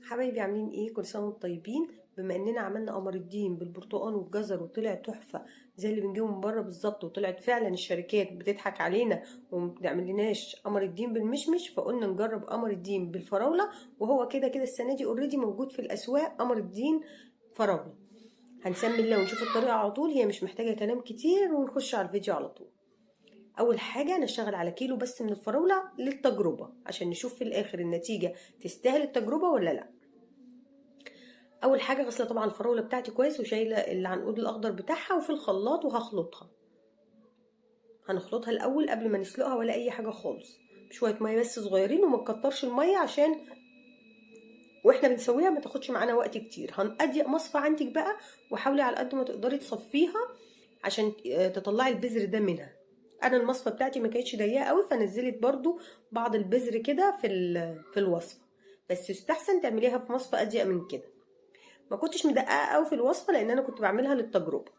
حبايبي عاملين ايه؟ كل سنة وانتم طيبين. بما اننا عملنا قمر الدين بالبرتقال والجزر وطلع تحفة زي اللي بنجيبه من بره بالظبط، وطلعت فعلا الشركات بتضحك علينا وما بتعملناش قمر الدين بالمشمش، فقلنا نجرب قمر الدين بالفراوله، وهو كده كده السنة دي already موجود في الاسواق قمر الدين فراوله. هنسمي الله ونشوف الطريقة على طول، هي مش محتاجه كلام كتير، ونخش على الفيديو على طول. اول حاجة نشتغل على كيلو بس من الفراوله للتجربه عشان نشوف في الاخر النتيجة تستاهل التجربة ولا لا. اول حاجة غسله طبعا الفراوله بتاعتي كويس وشايله العنقود الاخضر بتاعها وفي الخلاط، وهخلطها. هنخلطها الاول قبل ما نسلقها ولا اي حاجة خالص، بشوية مية بس صغيرين، وما نكترش المية عشان واحنا بنسويها ما تاخدش معانا وقت كتير. هنضيق مصفى عندك بقى، وحاولي على قد ما تقدري تصفيها عشان تطلعي البذر ده منها. انا المصفى بتاعتي ما كانتش ضيقه قوي، فنزلت برضو بعض البذر كده في الوصفة، بس يستحسن تعمليها في مصفى اضيق من كده. ما كنتش مدققه قوي في الوصفة لان انا كنت بعملها للتجربه،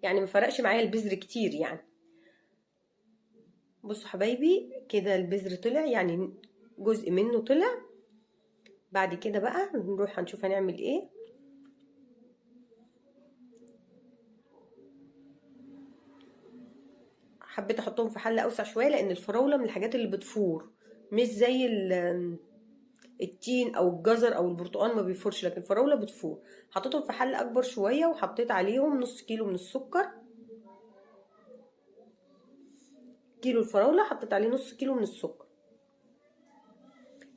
يعني ما فرقش معايا البذر كتير. يعني بصوا حبايبي كده البذر طلع، يعني جزء منه طلع. بعد كده بقى نروح هنشوف هنعمل ايه. حبيت احطهم في حله اوسع شوية لان الفراوله من الحاجات اللي بتفور، مش زي التين او الجزر او البرتقال ما بيفورش، لكن الفراوله بتفور. حطيتهم في حله اكبر شوية وحطيت عليهم نص كيلو من السكر. كيلو الفراوله حطيت عليه نص كيلو من السكر.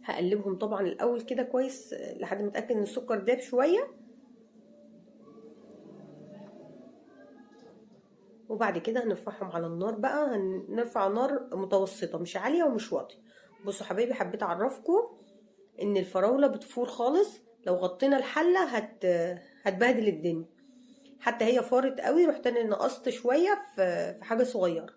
هقلبهم طبعا الاول كده كويس لحد ما اتاكد ان السكر داب شوية، وبعد كده هنرفعهم على النار بقى. هنرفع نار متوسطه، مش عالية ومش واطية. بصوا حبايبي، حبيت اعرفكم ان الفراوله بتفور خالص، لو غطينا الحلة هتبهدل الدنيا. حتى هي فارت قوي، رحت انا نقصت شوية في حاجة صغيرة،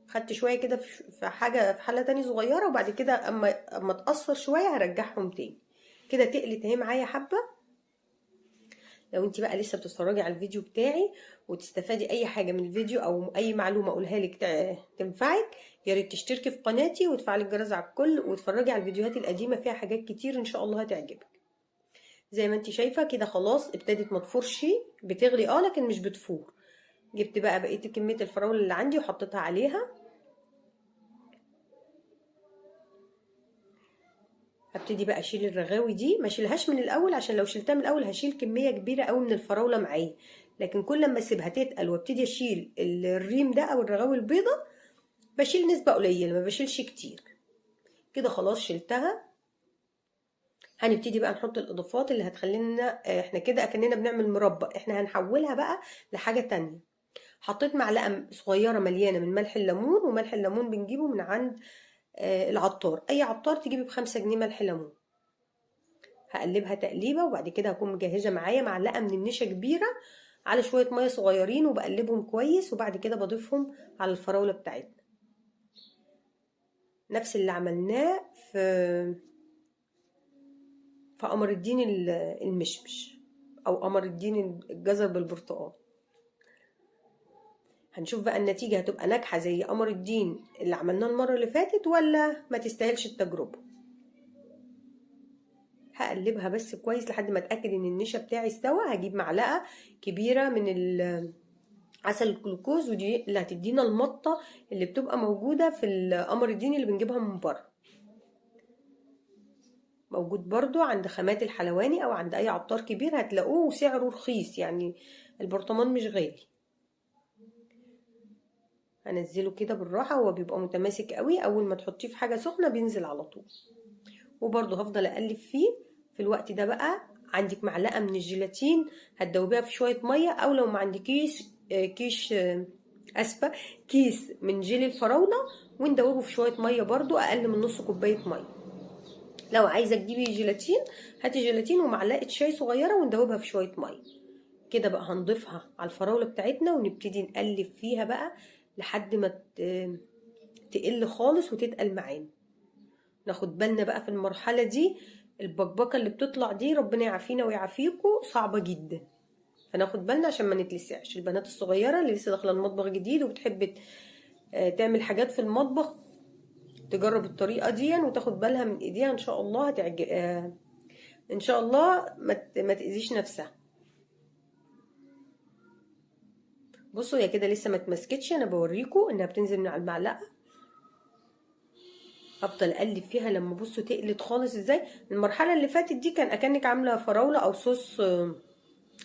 خدت شوية كده في حاجة في حله تاني صغيرة، وبعد كده اما تقصر شوية هرجعهم تاني. كده تقلت اهي معايا حبه. لو انت بقى لسه بتتفرجي على الفيديو بتاعي وتستفادي اي حاجة من الفيديو او اي معلومة اقولها لك تنفعك، يا ريت تشتركي في قناتي وتفعلي الجرس على الكل وتتفرجي على الفيديوهات القديمة، فيها حاجات كتير ان شاء الله هتعجبك. زي ما انت شايفه كده خلاص ابتدت ما تفورش، بتغلي لكن مش بتفور. جبت بقى بقية كمية الفراوله اللي عندي وحطيتها عليها. هبتدي بقى اشيل الرغاوي دي، ما اشيلهاش من الاول عشان لو شلتها من الاول هشيل كمية كبيرة قوي من الفراوله معايا، لكن كل ما اسيبها تتقل وابتدي اشيل الريم ده او الرغاوي البيضة بشيل نسبه قليله، ما بشيلش كتير. كده خلاص شلتها. هنبتدي بقى نحط الاضافات اللي هتخلينا احنا كده اكننا بنعمل مربى، احنا هنحولها بقى لحاجة تانية. حطيت معلقه صغيرة مليانة من ملح الليمون، وملح الليمون بنجيبه من عند العطار، اي عطار تجيبي ب5 جنيه ملح ليمون. هقلبها تقليبه، وبعد كده هكون مجهزة معايا معلقه من النشا كبيرة على شوية مية صغيرين، وبقلبهم كويس، وبعد كده بضيفهم على الفراوله بتاعتنا. نفس اللي عملناه في قمر الدين المشمش او قمر الدين الجزر بالبرتقال. هنشوف بقى النتيجة هتبقى ناجحة زي قمر الدين اللي عملناه المرة اللي فاتت ولا ما تستاهلش التجربة. هقلبها بس كويس لحد ما اتأكد ان النشا بتاعي استوى. هجيب معلقة كبيرة من عسل الجلوكوز، ودي اللي هتدينا المطة اللي بتبقى موجودة في القمر الدين اللي بنجيبها من بره. موجود برضو عند خامات الحلواني او عند اي عطار كبير هتلاقوه، وسعره رخيص، يعني البرطمان مش غالي. هنزله كده بالراحة، هو بيبقى متماسك قوي، اول ما تحطيه في حاجة سخنة بينزل على طول. وبرضو هفضل اقلب فيه في الوقت ده. بقى عندك معلقة من الجيلاتين هتدوبيها في شوية مية، او لو ما عندكيش كيش، اسفة، كيس من جيل الفراولة وندوبه في شوية مية برضو، اقل من نص كوباية مية. لو عايزة تجيبي جيلاتين هاتي جيلاتين ومعلقة شاي صغيرة وندوبها في شوية مية. كده بقى هنضيفها على الفراولة بتاعتنا ونبتدي نقلب فيها بقى لحد ما تقل خالص وتتقل معانا. ناخد بالنا بقى في المرحلة دي، البكبكة اللي بتطلع دي ربنا يعافينا ويعافيكم صعبة جدا، فناخد بالنا عشان ما نتلسعش. البنات الصغيرة اللي لسه داخلة المطبخ جديد وبتحب تعمل حاجات في المطبخ تجرب الطريقة دي وتاخد بالها من ايديها ان شاء الله هتعجب، ان شاء الله ما تاذيش نفسها. بصوا هي كده لسه ما اتمسكتش، انا بوريكم انها بتنزل من على المعلقة. افضل اقلب فيها لما بصوا تقلت خالص ازاي. المرحلة اللي فاتت دي كان اكنك عامله فراوله او صوص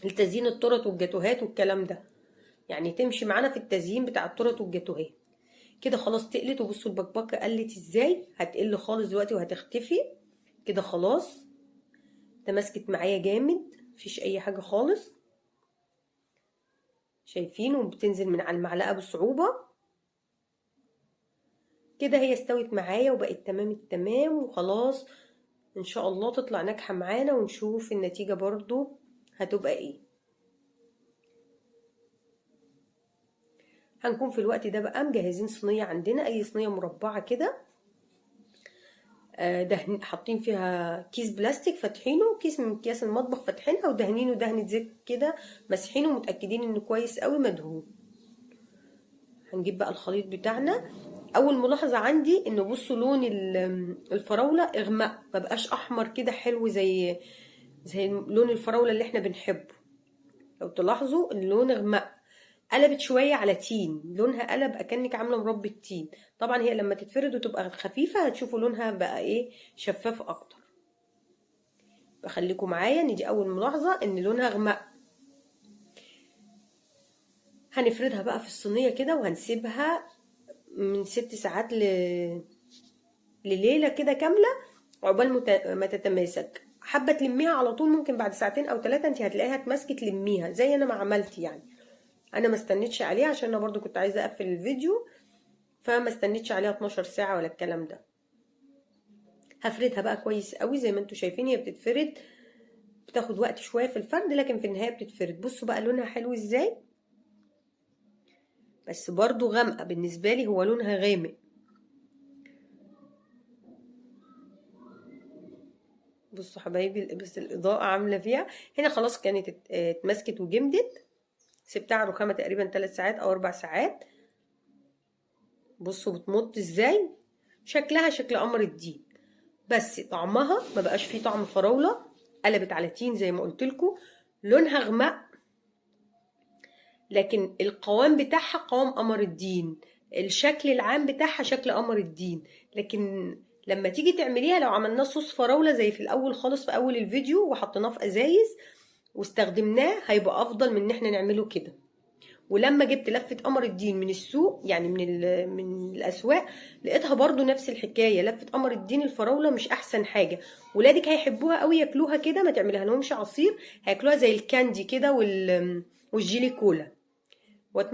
لتزيين التورت والجاتوهات والكلام ده، يعني تمشي معانا في التزيين بتاع التورت والجاتوهات كده. خلاص تقلت، وبصوا البكبكه قلت ازاي، هتقل خالص دلوقتي وهتختفي كده. خلاص تماسكت معايا جامد، مفيش اي حاجة خالص، شايفين؟ وبتنزل من على المعلقة بصعوبة كده. هي استوت معايا وبقت تمام التمام، وخلاص ان شاء الله تطلع ناجحة معانا، ونشوف النتيجة برضو هتبقى ايه. هنكون في الوقت ده بقى مجهزين صينية عندنا، اي صينية مربعه كده، دهن، حاطين فيها كيس بلاستيك فاتحينه، كيس من اكياس المطبخ فاتحينها ودهنينه دهنة زيت كده، مسحينه ومتاكدين انه كويس قوي مدهون. هنجيب بقى الخليط بتاعنا. اول ملاحظة عندي انه بصوا لون الفراوله اغمق، ما بقاش احمر كده حلو زي لون الفراوله اللي احنا بنحبه. لو تلاحظوا اللون اغمق، قلبت شوية على تين، لونها قلب اكنك عامله مربى التين. طبعا هي لما تتفرد وتبقى خفيفة هتشوفوا لونها بقى ايه، شفاف اكتر. بخليكم معايا ان دي اول ملاحظة، ان لونها غمق. هنفردها بقى في الصينية كده، وهنسيبها من 6 ساعات لليلة كده كاملة عقبال ما تتماسك. حابة تلميها على طول، ممكن بعد ساعتين او 3 انت هتلاقيها اتماسكت، لميها زي انا ما عملت. يعني انا ما استنيتش عليها عشان انا برضو كنت عايزه اقفل الفيديو، فما استنيتش عليها 12 ساعة ولا الكلام ده. هفردها بقى كويس قوي زي ما انتم شايفين، هي بتتفرد، بتاخد وقت شوية في الفرد لكن في النهاية بتتفرد. بصوا بقى لونها حلو ازاي، بس برضو غامقه بالنسبة لي، هو لونها غامق. بصوا حبايبي بس الاضاءة عامله فيها هنا. خلاص كانت اتمسكت وجمدت، سبتها على الرخامه تقريبا 3 ساعات او 4 ساعات. بصوا بتمط ازاي، شكلها شكل قمر الدين، بس طعمها ما بقاش فيه طعم فراوله، قلبت على تين زي ما قلت لكم، لونها غمق لكن القوام بتاعها قوام قمر الدين، الشكل العام بتاعها شكل قمر الدين. لكن لما تيجي تعمليها، لو عملناه صوص فراوله زي في الاول خالص في اول الفيديو وحطيناه في ازايز واستخدمناه، هيبقى افضل من ان احنا نعمله كده. ولما جبت لفه قمر الدين من السوق، يعني من الاسواق، لقيتها برضو نفس الحكاية، لفه قمر الدين الفراوله مش احسن حاجة. ولادك هيحبوها قوي ياكلوها كده، ما تعملها لهمش عصير، هياكلوها زي الكاندي كده والجيلي كولا. واتمنى